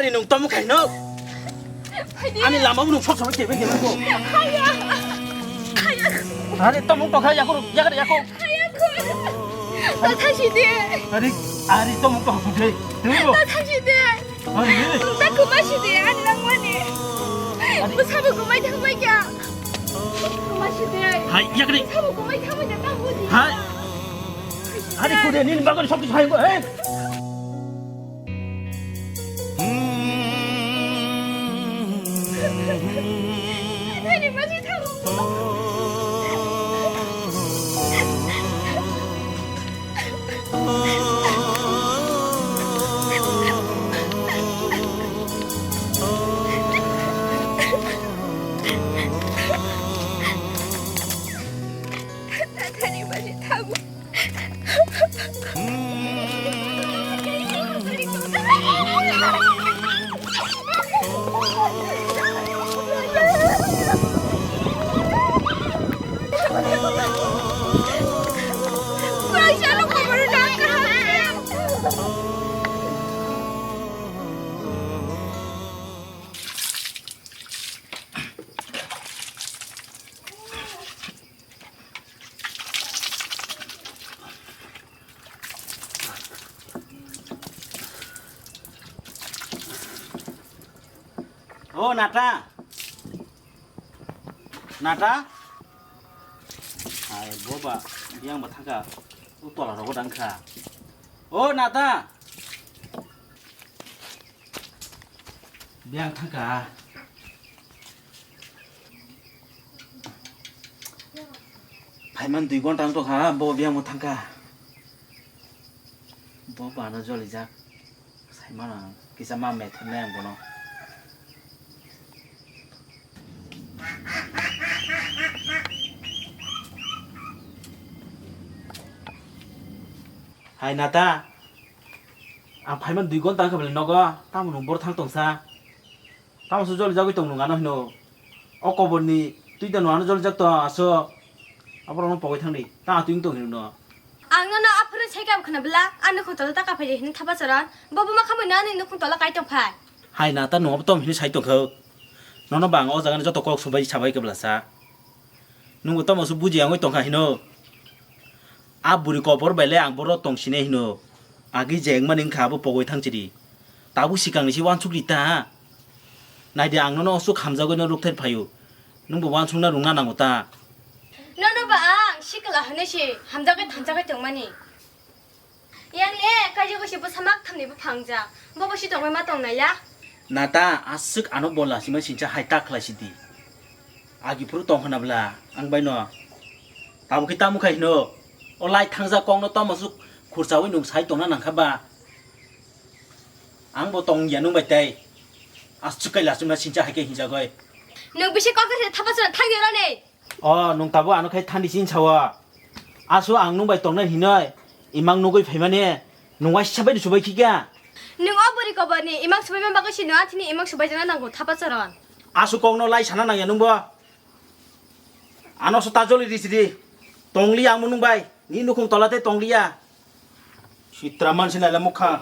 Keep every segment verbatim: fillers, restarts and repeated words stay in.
Nwng tomung khai no. Ani lama bo nwng sok sok kebe kebe ko. Haya. Haya. Ani tomung tokha yako yako yako. Haya ko. Tatha sidi. Ari ari tomung tokha kuje. Tatha sidi. Ari. Tatha kuma sidi ani langmani. Musabo kumai thangbai kya. Kuma sidi. Hai yakri. Musabo kumai thangbai kya tang budi. Hai. Ari kude nin bagon sok hai ko. Hey. O Nata. Nata. Hai boba, yang bathaka. U tola rogo dangkha. O Nata. Biyang thangkha. Phaimani dui gonta wng tongkha, bo biyang bo thangkha. Bo bana jolijak. Saimano kisa ma methemnai ang bono. Hai Nata. Ang phaimani dui gonta wngkha bele nogo, tamo nwng boro thang tongsa? Tamo se joli jagwi tong nwng ano hino? O koborni twi da nwng ano joli jak tong aso? Aborokno pogwi thangdi, tamo twi wng tong hino no? Ang nono aphuru sai kha khna bwla, ani nukhung tola ta kaphai hino thapa choron, bo buma khamwi no ani nukhung tola kai tong phai. Hai Nata, nwng abo tamo hino sai tong kha? Nono ba ang o jaga ni joto kok subai sabai khe bwlasa. Nwng bo tamo se buji yangwi tong kha hino? A buri kobor bai le ang boro tong sine hino. Agi je wngmani wngkha abo pogwi thang chiri. Tabuk sikang ni si wansuk ri ta. Nai di ang nono osuk hamjagwi no rukthai phaio. Nwng bo wansuk na rwngna nango ta. Nono ba ang sikla hwnwi si hamjagwi thanjagwi tongmani. Yang le kaijagwi si bwsa mak thamni buphangjak. Bo bo si tongwi ma tong nai ya. Nata, aswk ano bola sima sincha hai ta khlai sidi. Agi phuru tong khna bwla, ang bai no. Tabuk khe tamo khai hino. O lai thangjak kok no tamo suk khurchawi nwng sai tongna nangkha ba. Ang bo tong ya nwng bai tei. Aswk kai la sima sincha hai khe hinjagoi. Nwng bisi kok khe thapa chwla thang ya rani. O, nwng tabuk ano khai thani sini sao. Aso ang nwng bai tongnai hinoi, imang nugui phaimani, nwng waisa bai subai khikya. Nwng o buri koborni imang subai man bagwi si nwng athini imang subai jana nango thapa choron. Aso kokno lai sana nangya nwngbo. Ano so tajoli risidi. Tongli ang nwng bai, ni nukhung tola tei tongliya. Sitra mansi naila mukha.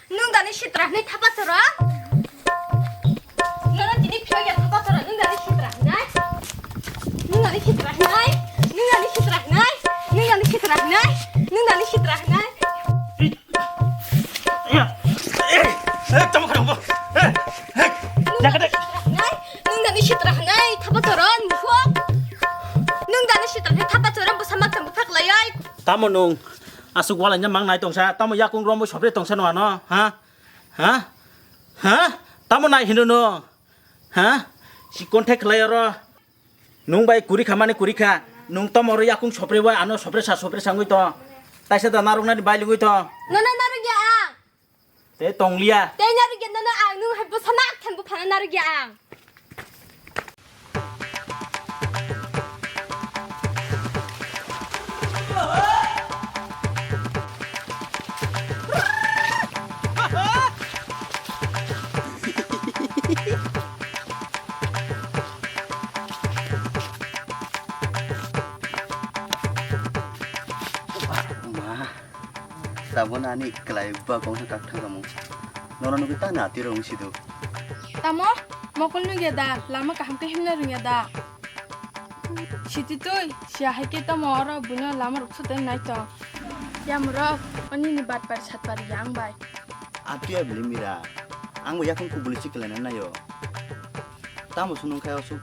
Nwng dani sitra hinwi thapa choro? Nono tini phiyok ya thapa choro, nwng dani sitra hinai? Nwng dani sitra hinai? Nwng dani sitra hinai? Nwng dani sitra hinai? Nwng dani sitra hinai? Ya. Eh, eh, tamo khana bo. Eh, eh. Nwng dani sitra hinai? Nwng dani sitra hinai? Thapa choro, mukhok. Nwng dani sitra hinai thapa choro, bwsa mak tang bwthak layai. Tamo nwng? Aswk walaina mang nai tongsa, tamo yakung romwi sopre tongsa no ano, ha? Ha? Ha? Tamo nai hino no? Ha? Si contact khlai oro. Nwng bai kuri kha mani kuri kha. Nwng tamo oro yakung sopre bai ano sopre sa sopre sangwi to. Taisa da narwk nani bai lugwi to. Nono narwk ya ang. Te tongliya. Tei narwk ya nono ang nwng hai bwsa mak than buphano narwk ya ang. Ma, tabuk ani kwlai ba kongsa tak thang kamo. Nono nugwi tang na tiro wng sido. Tamo? Mokol nugya da, lama kaham khe himna rwngya da. Siti twi, siya hai khe tamo oro buino lama ruksu tei nai tong. Yamrok, oni ni batpar satpar yang bai. Ati abli mira, ang bo yakung kubuli chikla na nayo. Tamo sunung khai osuk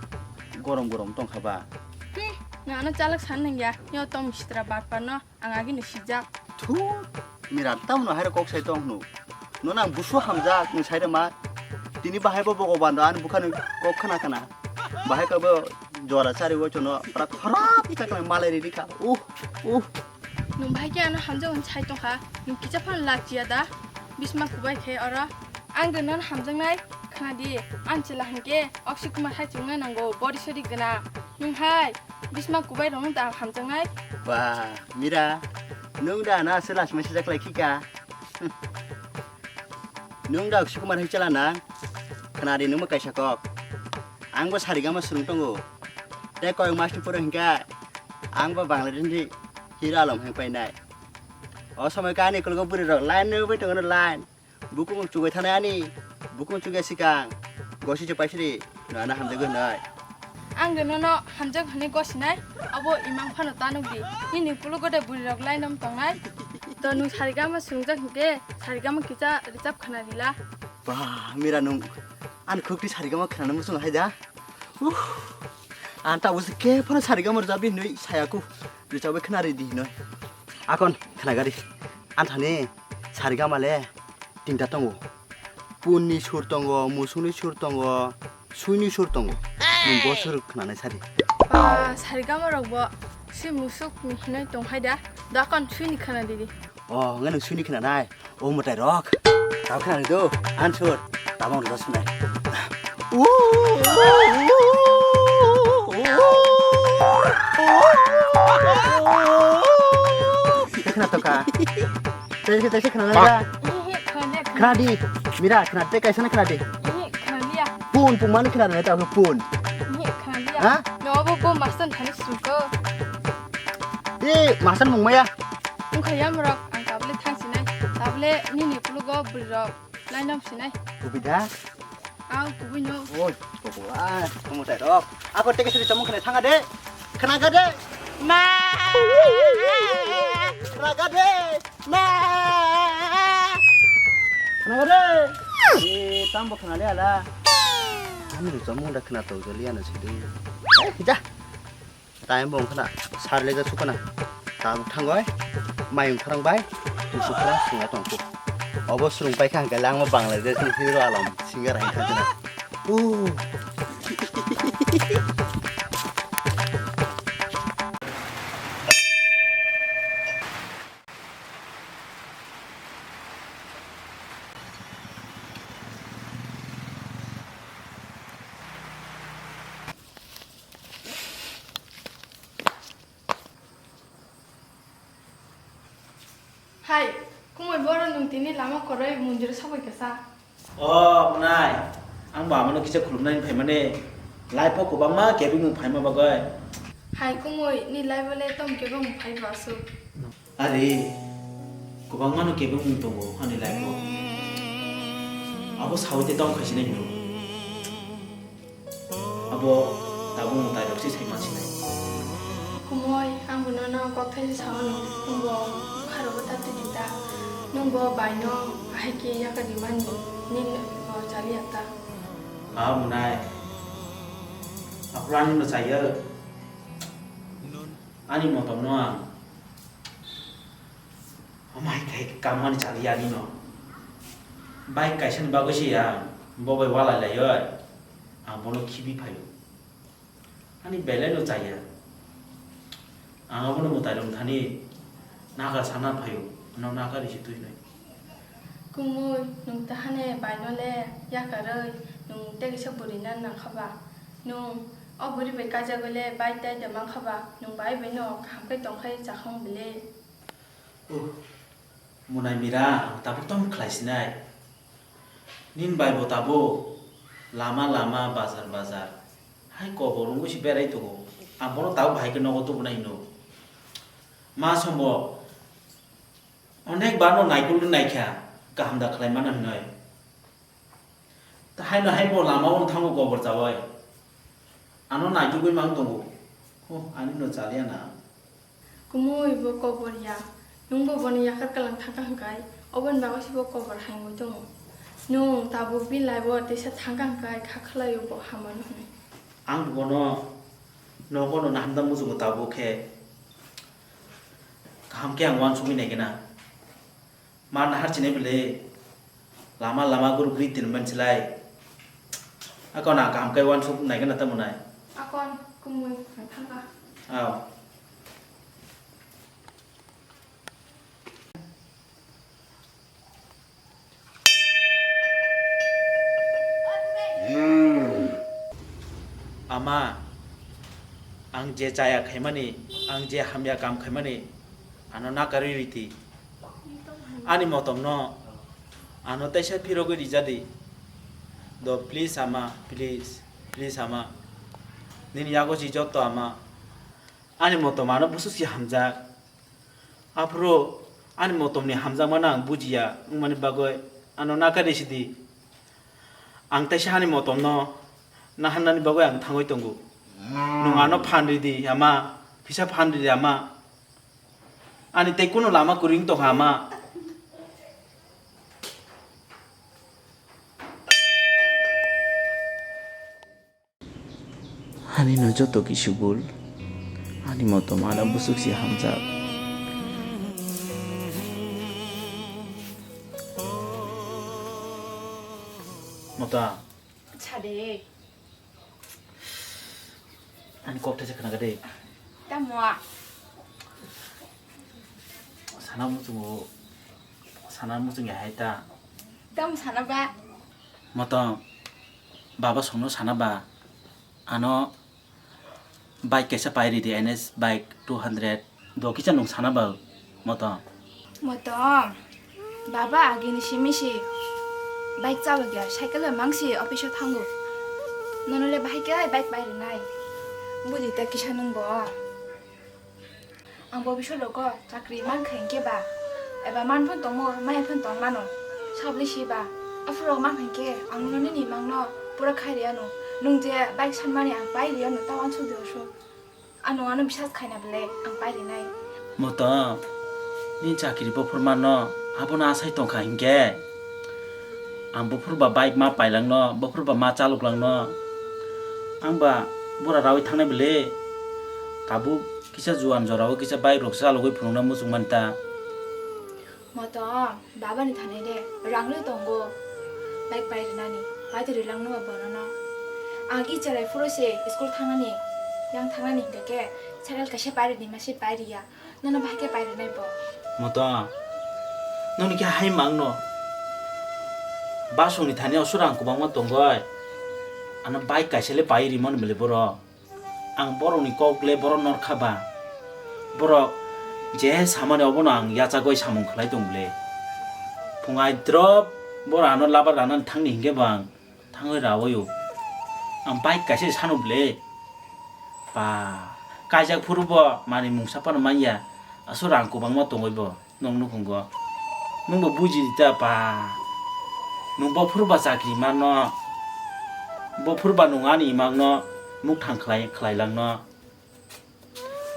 gorom gorom tong kha ba. Hmm, nano chalak san nangya, yo tong sitra batpar no. Ang agini sijak. Thu, mira, tamno hairo kok sai tong hnu. No nang busu hamjak, nwng sai rema. Tini bahai bo Bhogoban do ani bukhani kok khna khna. Bahai kabo jora chari o chono, pra kharap chakna malai ri kha. Uh, uh. Nwng bahai khe ano hamjak hwn sai tong kha. Nwng kicha phano lachiya da. Bisma kubai khe oro. Ang de non hamjaknai khna di. Ang chela hwn khe Akshay Kumar hai chwngna nango. Body sodi gwnang. Nwng hai. Bisma kubai rong da hamjaknai. Ba, mira, nwng da na se last message khlai khika. Nwng da Akshay Kumar hai chala na. Khna di nwng kaisa kok. Ang bo sarigama swrwng tongo. Te koyong mas ni pore hinka ang bo Bangladesh ni hero alom hai painai. O somoi kani kolgo buri rok line no bai tongo line. Bukung chubai thanai ani, bukung chubai sikang, gosi chubai siri, no ana hamjagwi nai. Ang de nono hamjak hwnwi gosinai, abo imang phano tanuk di. Nini pulugo de buri rok line om tongnai. To nwng sarigama swrwngjak hwnkhe, sarigama kisa richap khna rila. Ba, mira nwng, ani khukti sarigama khnana muchung hai da. Uh, ang ta usi ke phano sarigama rwjap di hwnwi sayaku, rwjapwi khna ri di hwnwi. Akon khna gari, ang thani sarigama le. Tinta tongo. Punni sur tongo, musungni sur tongo, suini sur tongo. Nwng bo sur khwnanai sari. Ba, sarigama rok bo si musuk ni hinoi tong hai da. Dakon suini khwna didi. O, nge nwng suini khwnanai. O mwtai rok. Tao khwnani do. Answer. Tabang rwja sunai. Khwna toka. Tei se, tei se khwna nai da. Ehe, khwna, khwna. Khwna di. Mira, khwna tei kaisa na khwna di. Ehe, khwna liya. Pun, pun mani khwna nai ta pun. Ehe, khwna liya. Ha? No, bo, bo masan thani suko. Di, masan mung maya. Wngkha yamrok, ang tablet thang sinai. Tablet nini pulugo bwrwirok lainam sinai. Kubui da? Ang kubui no. Oi, kubui. Ah, kumu tai rok. Ako teke suri chamung khna thanga de. Khna ga de. Ma. Raga de. Ma. Khna ga de. E, tambo khna le ala. Ani chamung da khna to jali ana sidi. Eh, ja. Time bo wngkhana, sar le jasuk khana. Tabuk thangoi, mayung phrang bai, musuk phrang swnga tongkhu. Obo swrwng paikha hwnkhe langma Bangladesh ni hero alam singer hai thangkhana. Uh. Hai, kumui boro nwng tini lama koroi mondir sogoi kasa. O, mwnai, ang bo amano kisa khulumnani phaimani. Life o kwbangma kebengmung phaima bagwi. Hai, kumui, ni life o le tom kebengmung phai bo aswk. Ari, kwbangmano kebengmung tongo ani life o. Abo sawi tei tong khaisi nai hino. Abo tabuk mwtai rok se sai mansinai. Kumui, ang bo nono kok thaisa sao no, nwng bo bwkha rogo ta twi di ta. Nwng bo bai no ahai khe yakar di mani, nini bo chali ya ta. Abo mwnai. Aphuru ani no chaya. Ani motom no ang. Amai khai kammani chaliya ani no. Bike kaisa ni bagwi se ang bo bai walai lai oi. Ang bono khibi phaio. Ani belai no chaya. Ang abono mwtai rwng thani naga sana phaio. Ano naga risi twi nai. Kumui, nwng ta hane bai no le yakarwi, nwng tei kisa bwrwi na nang kha ba. Nwng o bwrwi bai kaijagwi le bai tai da man kha ba. Nwng bai bai no kaham khe tong khai cha khong bile. Uh, Munai Mira, ang tabuk tamo khlai sinai. Nini bai bo tabuk lama lama, bazar bazar hai kobor wngwi se berai tongo. Ang bono tabuk bahai khe nogo tubunai hino. Ma sombo onek bar no naikul rw naikha, kaham da khlai mano hinoi. Haino hai bo lama o thango kobor chawai. Ano naitugwi mang tongo. Huh, ani no chaliya na. Kumui bo kobor ya. Nwng bo boni yakar kalang thangka hwnkhe, oboni bagwi se bo kobor haingwi tongo. Nwng tabuk bilai bo teisa thangka hwnkhe kha khlai o bo hamano hwnwi. Ang bono nogo no nahamda muchungo tabuk khe. Kaham khe ang uansugwi naikhe na. Ma nahar chini bwle lama lama guru guri tin man silai. Ako na kaham khe uansuk naikhe na tamo nai. Akon kumui thangka. Aw. Ama, ang je chaya khaimani, ang je hamya kam khaimani, ano nakarwi riti. Ani motom no, ano teisa phirogwi rijadi. Do please ama, please, please ama. Nini yago si jotto ama. Ani motom ano busu si hamjak. Aphuru ani motomni hamjakmano ang bujiya wngmani bagwi ano nakari sidi. Ang teisa ani motomno naharnani bagwi ang thangwi tongo. Nwng ano phan ridi ama, kisa phan ridi ama. Ani tei kunu lama kwrwi wng tongkha ama. Ani no joto kisu bul, ani motom ano busuk si hamjak. Mota. Sade. Ani kok these khna gade. Tamo. Sana muchungo, sana muchung ya hai ta. Tamo sana ba. Motom, baba songno sana ba, ano bike kaisa pai ridi, N S bike two hundred, do kisa nwng sana ba, motom. Motom, baba agini simi si bike chalok ya, cycle bai mangsi office o thango. Nono le bahai khe bike pai rwnai. Buji ta kisa nwng bo. Ang bo bisor rogo chakri man kha hinkhe ba, eba man phano tongo, maya phano tong mano, sabli si ba, aphuru rok man kha hinkhe ang nono nini imang no pura khai riyanu, nwng je bike sanmani ang pai riyanu, ta uansuk di uansuk, ano ano bisas khaina belai ang pai rinai. Motom, nini chakri bophor mano, abono asai tongkha hinkhe. Ang bophor ba bike ma pailangno, bophor ba ma chaluklangno. Ang ba bura rawi thangnai bwle. Tabuk kisa juan jorao kisa bike rok chalogwi phunukna muchung mani ta. Motom, baba ni thani de rang le tongo. Bike pai rinani, pai to rilangno ba bono no. Ang i cherai phuru se school thangnani, yang thangnani hingke ke, cycle kaisa pai rini ma se pai riya. Nono bahai khe pai rwnai bo. Motom, noni khe hai mangno. Basongni thani aswk rang kwbangma tongoi. Ano bike kaisa le pai rimani bwle borok. Ang borokni kok le borok norkha ba. Borok je samani obono ang yachagoi samung khlai tong bwle. Phungai drop borok ano labar ranani thangni hinkhe bo ang thangwi rawi o. Ang bike kaisa sano bwle. Ba, kaijak phuru bo manwi mungsa phano manya. Aswk rang kwbangma tongwi bo. Nwng nukhungo. Nwng bo buji di ta ba. Nwng bo phuru ba chakri manno. Bo phuru ba nwng ani imangno mukthang khlai, khlai langno.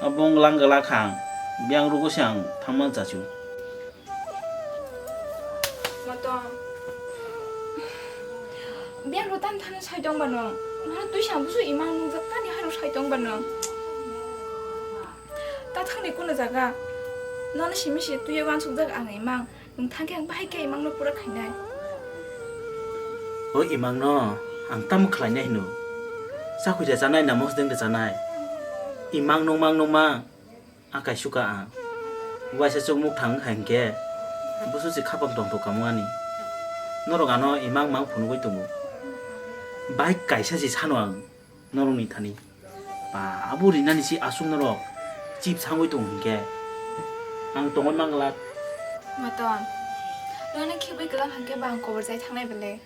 Abo wng lang glak ang, biyang rugo se ang thangma chachu. Motom. Biyang ro tan thani sai tong ba nwng. Nono twi sa busu imang nungjak tani hano sai tong ba nwng. Ta thangni kuno jaga. Nono simi se twi uansuk jak ang imang. Nwng thangkhe ang bahai khe imangno pura khainai. O imangno ang tamo khlainai hino? Chakhwi da chanai na mosdeng da chanai? Imang nungmang nungmang a kaisuka ang. Waisa chukmuk thang wngkha hinkhe busu se khapang tongthok kamo ani. Norok ano imang mang phunugwi tongo. Bike kaisa se sano ang. Norokni thani. Ba, abo rinani si aswk norok chip sangwi tongo hinkhe. Ang tongwi manglak. Motom. Nono khibwi kwlak hinkhe ba ang kobor jai thangnai bwle.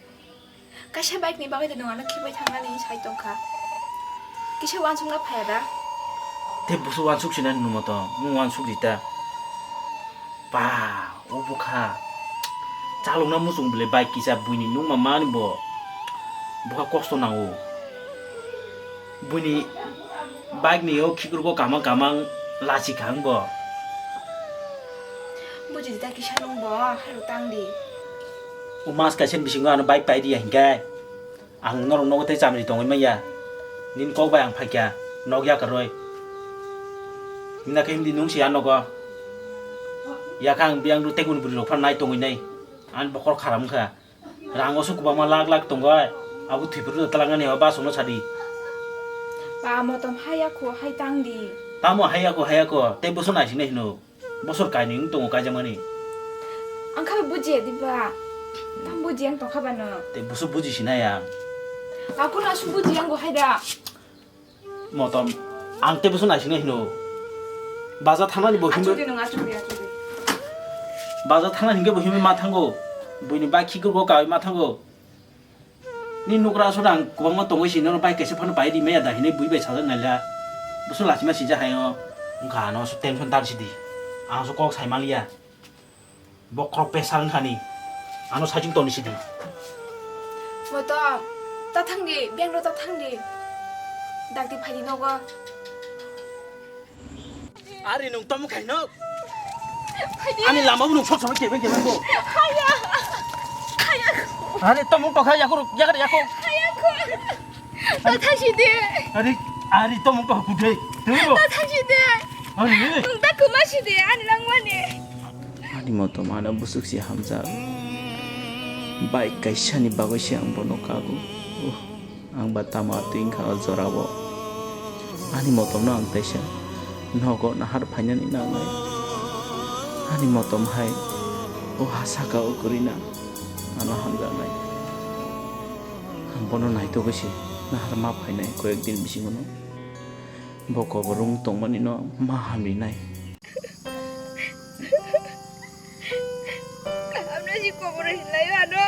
Kaisa bike ni bagwi de nwng ano khibwi thangnani sai tongkha. Kisa uansukna phaiya da? Tei busu uansuk sinani nwng Motom. Nwng uansuk di ta. Ba, o bwkha. Chalokna muchung bwle bike kisa buini nungma mani bo. Boha kosto nango. Buini bike ni o khikrwgo kamang kamang lachi kha ang bo. Buji da kisa nung bo, haru tang di. O mas kaisa ni bisingo ano bike pai di ya hinkhe. Ang norok nogo tei chamri tongwi manya. Nini kok bai ang phaikha, nok yakarwi. Himna khe himdi nung si a nogo. Yakha ang biyang rw tei kuni bwrwi rok phano nai tongwi nai. Ani bokhorok kharam wngkha. Rango se kwbangma lakh lakh tongo. Abo thwi phuru twlangnani o bus no sadi. Ba motom haya kho hai tang di. Tamo haya kho haya kho tei boso naisingna hino. Bosor kainwi wng tongo kaijakmani. Ang kha bujiya diba? Tam bujiya ang tongkha bano. Tei busu buji sinai ang. Aku na su bujiya ang hai da. Motom, ang tei busu naisingna hino. Baja thangnani bo himwi. Achuk di nung, achuk di, achuk di. Baja thangna hinkhe bo himwi ma thango. Buini bai khikrwgo kawi ma thango. Ni nukra aswk ang kwbangma tongwi si nono bai kaisa phano pai rimaya da hinwi bui bai sajak naila. Bwswk lachima sijak hai o. Wngkha ano aswk tension tar sidi. Ang aswk kok sai manliya. Bokhorok pesar wngkha ni. Ano saichung toni sidi. Motom, ta thangdi, bengro ta thangdi. Dakti phaidi nogo. Ari nung tomo khaino. Ani lama nung sok sok kebe kebe bo. Haya. Haya. Ari tomo tokha yakuru yakar yako. Haya ko. Ta thasi de. Ari ari tomo tokha kudai. Tebo. Ta thasi de. Ari. Nung ta kuma si de ani langmani. Ani motom ano bwswk se hamjak. Bike kaisa ni bagwi se ang bono kago. Uh. Ang ba tamo atwi wngkha o jorao. Ani motomno ang teisa nogo nahar phainani nangnai. Ani motom hai o ha saka o kwrwina ano hamjaknai. Ang bono naitugwi se nahar ma phainai koyek din bisingono. Bo kobor wng tongmani no ma hamrinai. Kahamno si kobor hinlai ano.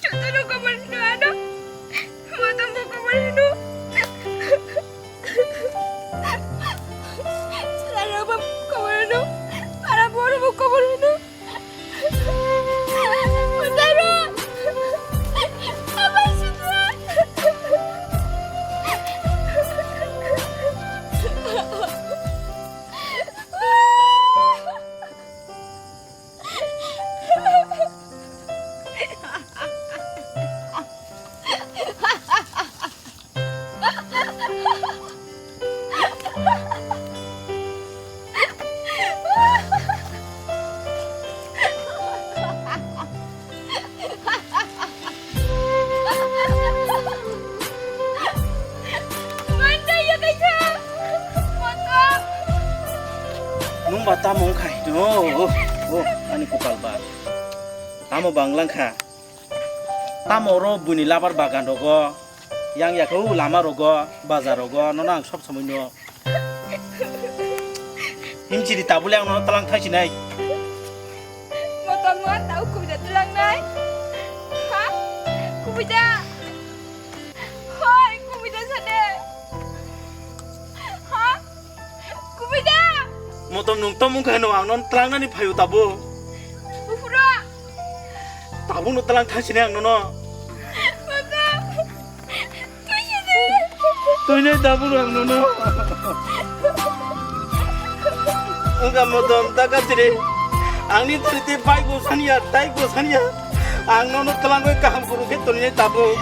Jotono kobor hino ano. Motom bo kobor hino. Chwrairok bo kobor hino. Para boro bo kobor hino. Nung ba tamo wngkha hino, oh, oh, ani kopal ba. Tamo banglang kha. Tamo oro buini labar bagan rogo, yang yakho lama rogo, bazar rogo, nono ang sob somoi no. Himchiri tabule ang nono talang thai sinai. Motom no tau kubida talang nai. Ha? Kubida. Hoi, kubida sade. Ha? Kubida! Motom nung tomung khaino ang non tlangnani phaio tabo. Bufuro! Tabuk no tlang thang sini ang nono. Motom! Tuisidi! Tuinai tabuk ang nono. Wngkha motom ta kasiri. Angni tari te bai go saniya, tai go saniya. Ang nono tlangwi kaham kuru khe tonini tabuk.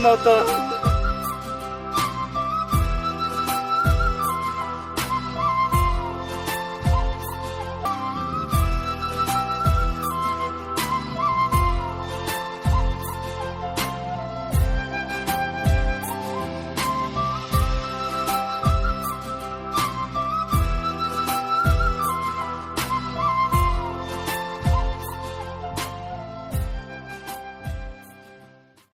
Motom.